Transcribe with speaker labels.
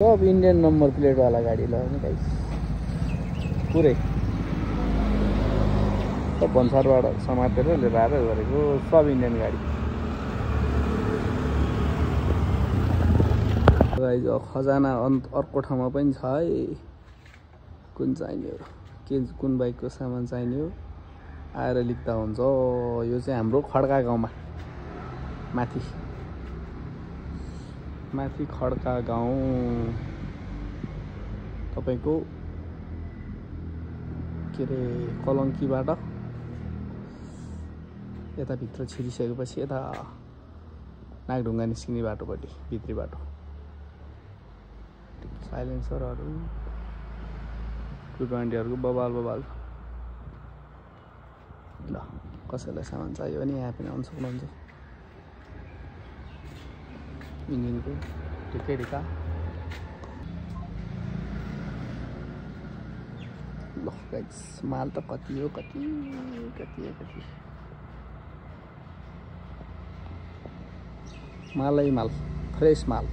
Speaker 1: सब Indian number plate वाला गाड़ी लगाउने गाइस पुरै सब भन्सारबाट समातेर लिएर आएर गरेको सब इन्डियन गाडी गाइस। खजाना अर्को ठाउँमा पनि छ है। कुन चाहिने हो के कुन बाइकको सामान चाहिने हो आएर लिख्दा हुन्छ। यो चाहिँ हाम्रो खड्का गाउँमा माथि खड्का गाउँ तपाईको के रे कलङ्कीबाट यता भित्र छिरिसकेपछि यता नागढुङ्गा निस्किने बाटोपट्टि भित्री बाटो साइलेन्सरहरू गुडवान्डीहरूको बबाल ल कसैलाई सामान चाहियो भने यहाँ पनि आउन सक्नुहुन्छ। इन्जिनको ढिका ल गाइस माल त कति हो कति मालै माल फ्रेस माल।